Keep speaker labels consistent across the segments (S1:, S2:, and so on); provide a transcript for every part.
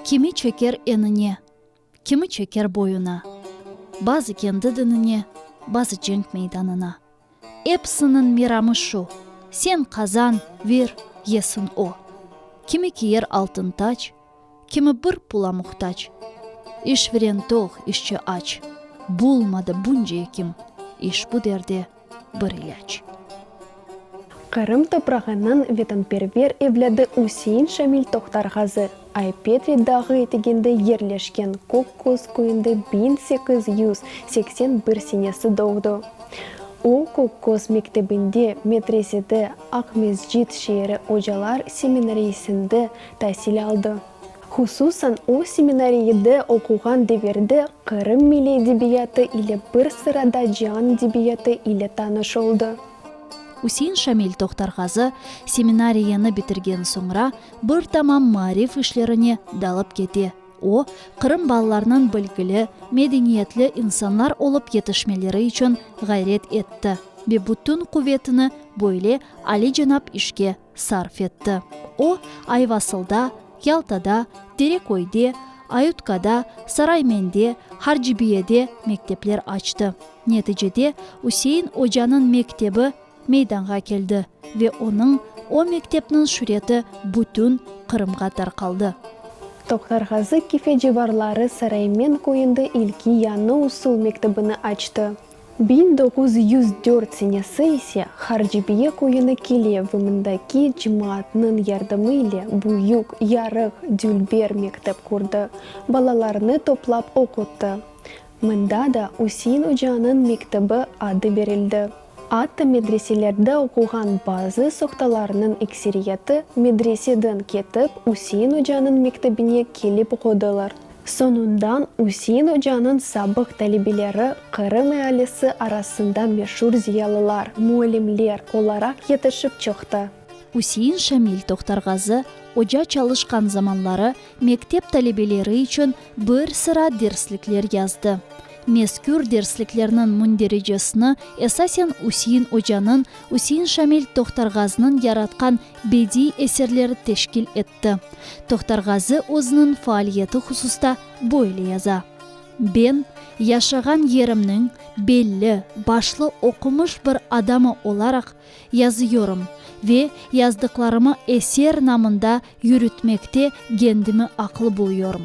S1: Kimi çeker enine, kimi çeker boyuna, Bazı kendi dinine, bazı cenk meydanına. Epsiniñ meramı şu, sen qazan, ver, yesin o. Kimi kiyer altın tac, kimi bir pula muhtac. İşveren toq, işçi aç, bulmadı bunca ekim işbu derde bir ilâc.
S2: Qırım toprağınıñ vetanperver evlâdı Üsein Şamil Tohtarğazı Ay-Petri dağı eteginde yerleşken Kök-Köz köyünde 1881 senesi doğdı. O, Kök-Köz mektebinde, medresede, Aqmescit şeeri ocalar seminariyesinde tasil aldı. Hususan, o seminariyede oquğan devirde Qırım milliy edebiyatı ile bir sırada cian edebiyatı ile tanış oldı.
S1: Üsein Şamil Tohtarğazı seminariyeni bitirgen soñra bir tamam maarif işlerine dalıp kete. O, Qırım balalarınıñ bilgili, medeniyetli insanlar olıp yetişmeleri içün ğayret etti ve bütün quvetini böyle alicenap işke sarf etti. O, Ayvasılda, Yaltada, Dereköyde, Ayutkada, Saraymende, Harcibiyede mektepler açtı. Neticede Üsein ocanıñ mektebi meydanğa keldi ve onıñ o mektepniñ şüreti bütün Qırımğa tarqaldı.
S2: Toqtarğazı Kefe civarları Saraymen köyünde ilki yañı usul mektebini açtı. 1904 senesi ise Harcibiye köyüni Kele ve mındaki cemaatnıñ yardımı ile büyük, yarıq, dülber mektep qurdı, balalarnı toplap oquttı. Mında da Üsein ocanıñ mektebi adı berildi. Atta medreselerde oquğan bazı sohtalarnıñ ekseriyeti medreseden ketip Üsein ocanıñ mektebine kelip oqudılar. Soñundan Üsein ocanıñ sabıq talebeleri Qırım ealisi arasında meşur ziyalılar, muallimler olaraq yetişip çıqtı.
S1: Üsein Şamil Tohtarğazı oca çalışqan zamanları mektep talebeleri içün bir sıra derslikler yazdı. Mezkür dersliklerniñ mündericesini esasen Üsein ocanıñ, Üsein Şamil Tohtarğazınıñ yaratqan bediiy eserleri teşkil etti. Tohtarğazı özüniñ faaliyeti hususta böyle yaza, Ben, yaşağan yerimniñ belli, başlı oqumış bir adamı olaraq yazıyorum ve yazdıqlarımı eser namında yürütmekte kendimi aqlı buluyorum.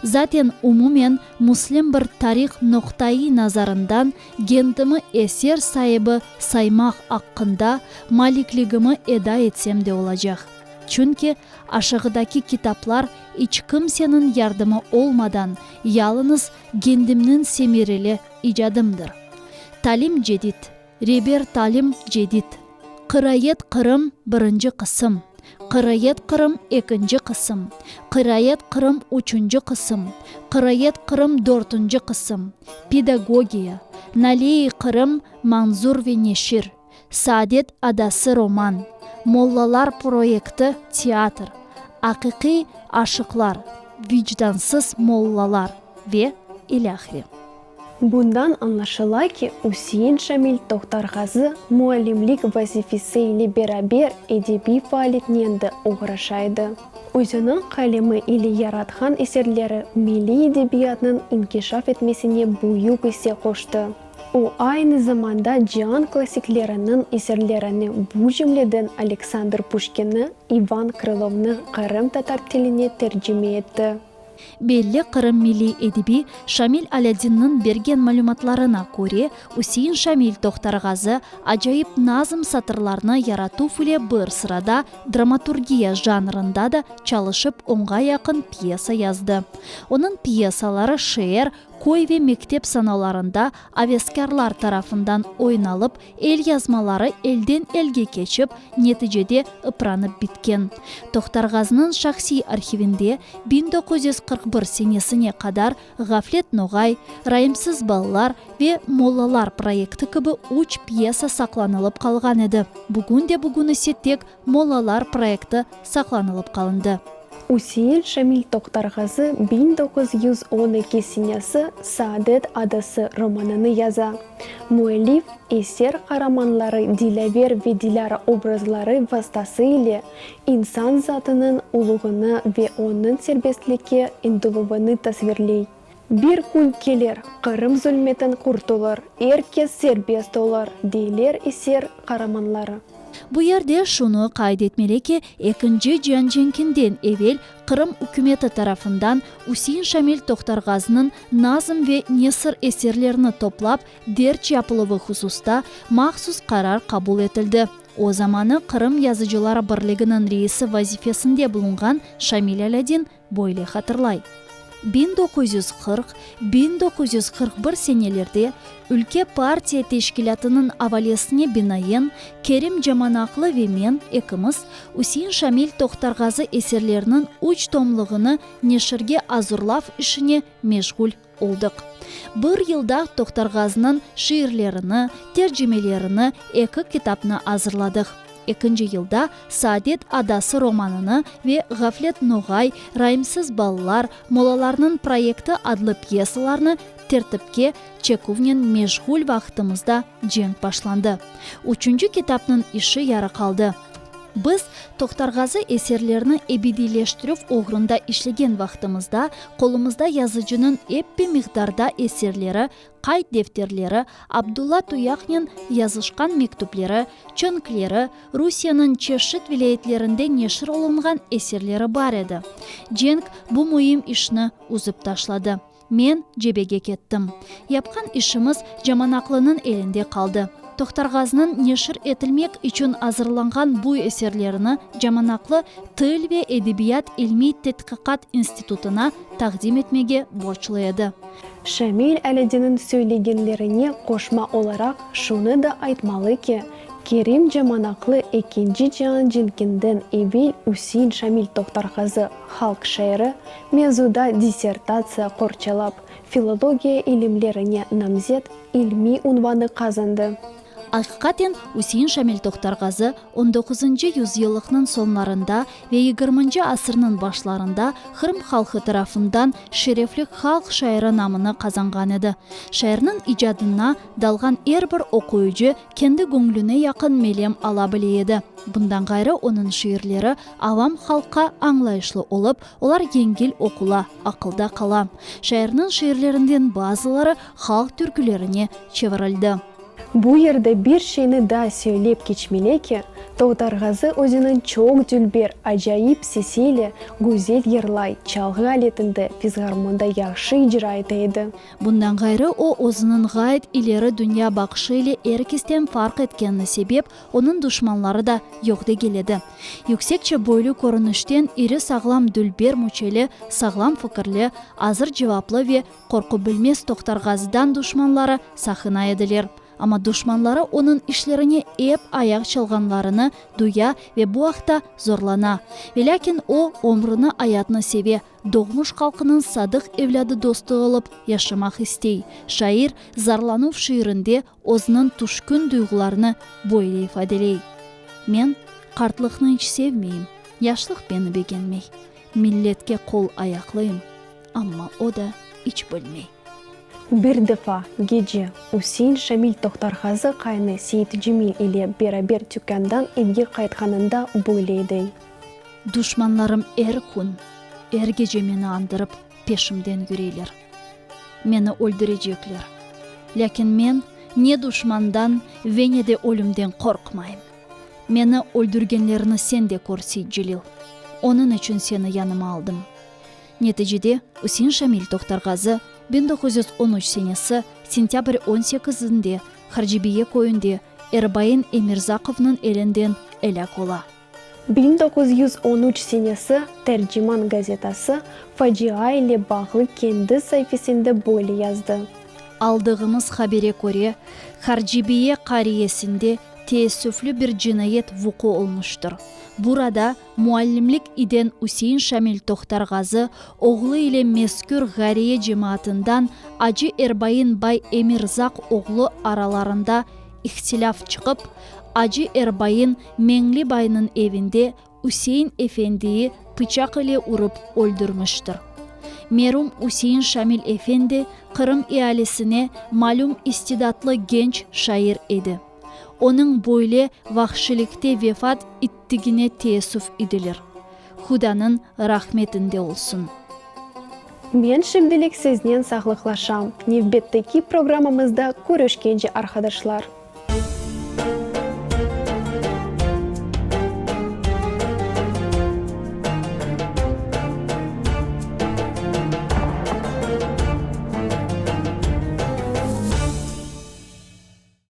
S1: Zaten umumen müslim bir tarih noqtaiy nazarından kendimi eser saibi saymaq aqqında malikligimi eda etsem de olacaq. Çünki aşağıdaki kitaplar iç kimseniñ yardımı olmadan yalıñız kendimniñ semereli icadımdır. Talim cedid. Reber talim cedid. Qırayet Qırım birinci qısım. Qırayet Qırım ekinci qısım. Qırayet Qırım üçünci qısım. Qırayet Qırım dörtünci qısım. Pedagogiya. Nalei Qırım manzur ve neşir. Saadet adası roman. Mollalar proyekti teatr. Aqiqiy aşıqlar. Vicdansız mollalar ve ilâhre.
S2: Bundan añlaşıla ki, Üsein Şamil Tohtarğazı muallimlik vazifesi ile beraber edebiy faaliyetnen de oğraşa edi. Özüniñ qalemi ile yaratqan eserleri milliy edebiyatnıñ inkişaf etmesine büyük isse qoştı. O, aynı zamanda cian klassikleriniñ eserlerini, bu cümleden Aleksandr Puşkinni, İvan Krılovnı qırımtatar tiline tercime etti.
S1: Belli qırım milliy edibi Şamil Alâdinniñ bergen malümatlarına köre, Üsein Şamil Tohtarğazı acayip nazm satırlarnı yaratuv ile bir sırada dramaturgiya janrında da çalışıp onğa yaqın pyesa yazdı. Onıñ pyesaları şeer, köy ve mektep sanalarında aveskârlar tarafından oynalıp, Elyazmaları elden-elge keçip, neticede ıpranıp bitken. Tohtarğazınıñ şahsiy arhivinde 1941 senesine qadar Ğaflet noğay, Raimsiz balalar ve Mollalar proyekti kibi üç pyesa saqlanılıp qalğan edi. Bugün de-bugün ise tek Mollalar proyekti saqlanılıp qalındı.
S2: Üsein Şamil Toqtarğazı 1912 senesi Saadet adası romanını yaza. Müellif, eser qaramanları Dilâver ve Dilâra obrazları vastası ile insan zatınıñ uluğını ve onıñ serbestlikke ıntıluvını tasvirley. Bir kün kelir, Qırım zulmetten qurtulır, er kes serbest olur, deyler eser qaramanları.
S1: Bu yerde şunı qayd etmeli ki, Ekinci cian cenkinden evel Qırım ükümeti tarafından Üsein Şamil Toqtarğazınıñ nazm ve nesir eserlerini toplap derc yapıluvı hususta mahsus qarar qabul etildi. O zamanı Qırım yazıcıları birliginiñ reisi vazifesinde bulunğan Şamil Alâdin böyle hatırlay, 1940, 1941 senelerde ülke partiya teşkilâtınıñ avalesine binaen Kerim Camanaqlı ve men ekimiz Üsein Şamil Toqtarğazı eserleriniñ üç tomlığını neşirge azırlav işine meşğul oldıq. Bir yılda Toqtarğazınıñ şiirlerini, tercimelerini eki kitapnı azırladıq. Ekinci yılda Saadet adası romanını ve Ğaflet noğay, Raimsiz balalar, Molalarnıñ proyekti adlı pyesalarnı tertipke çeküvnen meşğul vaqtımızda cenk başlandı. Üçünci kitapnıñ işi yarı qaldı. Biz Toqtarğazı eserlerini ebediyleştirüv oğrunda işlegen vaqtımızda qolumızda yazıcınıñ eppi miqdarda eserleri, qayd defterleri, Abdulla Tuyaqnen yazışqan mektüpleri, çönkleri, Rusiyeniñ çeşit vilâyetlerinde neşir olunğan eserleri bar edi. Cenk bu müim işni üzip taşladı. Men cebege kettim. Yapqan işimiz Camanaqlınıñ elinde qaldı. Toqtarğazınıñ neşir etilmek içün azırlanğan bu eserlerini Camanaqlı Til ve edebiyat ilmiy tedqiqat institutına taqdim etmege borclu edi.
S2: Şamil Alâdinniñ söylegenlerine qoşma olaraq şunı da aytmalı ki, Kerim Camanaqlı Ekinci cian cenkinden evel Üsein Şamil Toqtarğazı halq şairi mevzuda dissertatsiya qorçalap, filologiya ilimlerine namzet ilmiy unvanı qazandı.
S1: Aqiqaten, Üsein Şamil Toqtarğazı on doquzıncı yüzyıllıqnıñ soñlarında ve yigirminci asırnıñ başlarında Qırım halqı tarafından şerefli halq şairi namını qazanğan edi. Şairniñ icadına dalğan er bir oquyıcı kendi göñlüne yaqın melem ala bile edi. Bundan ğayrı, onıñ şiirleri avam halqqa añlayışlı olıp, olar yengil oqula, aqılda qala. Şairniñ şiirlerinden bazıları halq türkülerine çevirildi.
S2: Bu yerde bir şeyni daa söylep keçmeli ki, Toğtarğazı özüniñ çoq dülber, acayip sesi ile güzel yırlay, çalğı aletinde, fizgarmonda yahşı icra ete edi.
S1: Bundan ğayrı o, özüniñ ğayet ileri dünya baqışı ile er kesten farq etkenini sebep, onıñ duşmanları da yoq degil edi. Yüksekçe boylu körünişten iri sağlam dülber müçeli, sağlam fikirli, azır cevaplı ve qorqubilmez Toqtarğazıdan duşmanları saqına ediler. Amma duşmanları onıñ işlerine ep ayaq çalğanlarını duya ve bu aqta zorlana. Velâkin o, ömrüni, ayatnı seve, doğmuş halqınıñ sadıq evlâdı-dostu olıp yaşamaq istey. Şair Zarlanuv şiirinde özüniñ tüşkün duyğularını böyle ifadeley, Men qartlıqnı iç sevmeyim, yaşlıq beni begenmey. Milletke qol-ayaqlıyım, amma o da iç bilmey.
S2: Bir defa, gece, Üsein Şamil Toqtarğazı qaynı Seit Cemil ile beraber tükândan evge qaytqanında böyle dey.
S1: Duşmanlarım er kün, er gece meni añdırıp, peşimden yüreyler. Meni öldürecekler. Lâkin men ne duşmandan ve ne de ölümden qorqmayım. Meni öldürgenlerini sen de kör, Seit Celil. Onıñ içün seni yanıma aldım. Neticede, Üsein Şamil Toqtarğazı 1913 senesi sentâbr on sekizinde Harcibiye köyünde Erbain Emirzaqovnıñ elinden elâk ola.
S2: 1913 senesi Terciman gazetası facia ile bağlı kendi saifesinde böyle yazdı.
S1: Aldığımız habere köre, Harcibiye qariyesinde teessüfli bir cinayet vuqu olmuştır. Burada muallimlik iden Üsein Şamil Tohtarğazı oğlu ile mezkür ğariye cemaatından Acı Erbain bay Emirzaq oğlu aralarında ihtilâf çıqıp, Acı Erbain Meñlibaynıñ evinde Üsein efendiyi. pıçaq ile urıp öldürmiştir. Merum Üsein Şamil efendi Qırım ealisine malüm istidatlı genç şair edi. Onıñ böyle vahşilikte vefat ittigine teessüf idilir. Hudanıñ rahmetinde olsun.
S2: Men şimdilik siznen sağlıqlaşam. Nevbetteki programmamızda körüşkence, arqadaşlar!